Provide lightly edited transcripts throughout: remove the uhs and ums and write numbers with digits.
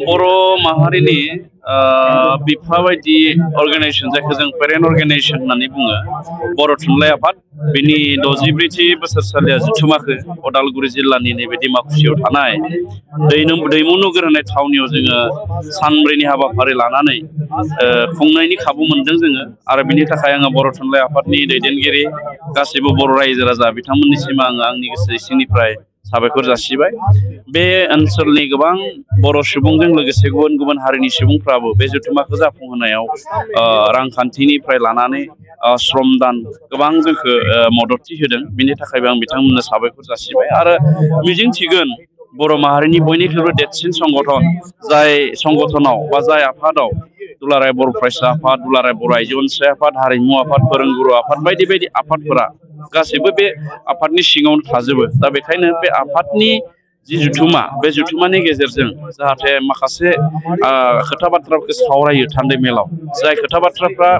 बर' माहारिनि बिफा बायदि अर्गेनाइजेसन जायखौ जों पेरेन्ट अर्गेनाइजेसन होननानै बुङो बर' थुनलाइ आफाद बिनि 64थि बोसोरसालिया जथुमाखो उदालगुरि जिल्लानि नैबे डिमाकुसियाव थानाय दैमु नोगोर होनाय थावनियाव जोङो सानब्रैनि हाबाफारि लानानै खुंनायनि खाबु मोनदों जोङो आरो बिनि थाखाय आङो बर' थुनलाइ आफादनि दैदेनगिरि गासैबो बर' रायजो राजा बिथांमोननिसिम आङो आंनि गोसो सिंनिफ्राय साबायखर जासिबाय। बे ओनसोलनि गोबां बर' सुबुंजों लोगोसे गुबुन गुबुन हारिनि सुबुंफ्राबो बे जथुम्माखौ जाफुंहोनायाव रांखान्थिनिफ्राय लानानै श्रमदान गोबां जोंखौ मददथि होदों। बिनि थाखायबो आं बिथांमोननो साबायखर जासिबाय आरो मिजिंथिगोन बर' माहारिनि बयनिख्रुइबो देरसिन संगठन जाय संगठनाव बा जाय आफादाव दुलाराय बर' फरायसा आफाद, दुलाराय बर' आइजो अनसाय आफाद, हारिमु आफाद, फोरोंगुरु आफाद बायदि बायदि आफादफोरा गासैबो बे आफादनि सिङावनो थाजोबो। दा बेखायनो बे आफादनि जि जथुम्मा बे जथुम्मानि गेजेरजों जाहाथे माखासे खोथा बाथ्राफोरखौ सावरायो थान्दै मेलाव जाय खोथा बाथ्राफ्रा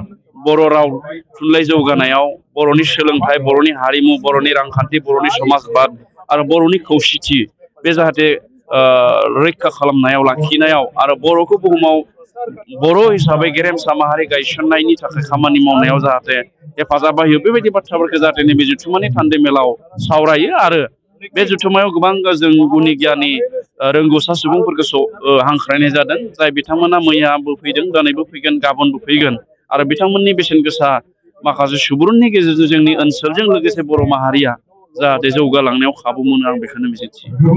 बर' राव थुनलाइ जौगानायाव बर'नि सोलोंथाइ, बर'नि हारिमु, बर'नि रांखान्थि, बर'नि समाजबाद आरो बर'नि खौसेथि बे जाहाथे रैखा खालामनायाव लाखिनायाव आरो बर'खौ बुहुमाव बर' हिसाबै गेरेमसा माहारि गायसननायनि थाखाय खामानि मावनायाव जाहाथे हेफाजाब होयो बेबायदि बाथ्राफोरखौ जाहाथे नैबे जथुम्मानि थान्दै मेलाव सावरायो आरो बे जथुम्मायाव गोबां जों गुनि गियानि रोंगौसा सुबुंफोरखौ हांख्रायनाय जादों जाय बिथांमोना मैयाबो फैदों, दिनैबो फैगोन, गाबोनबो फैगोन आरो बिथांमोननि बेसेन गोसा माखासे सुबुरुननि गेजेरजों जोंनि ओनसोलजों लोगोसे बर' माहारिया जाहाथे जौगालांनायाव खाबु मोनो आं बेखौनो मिजिंथियो।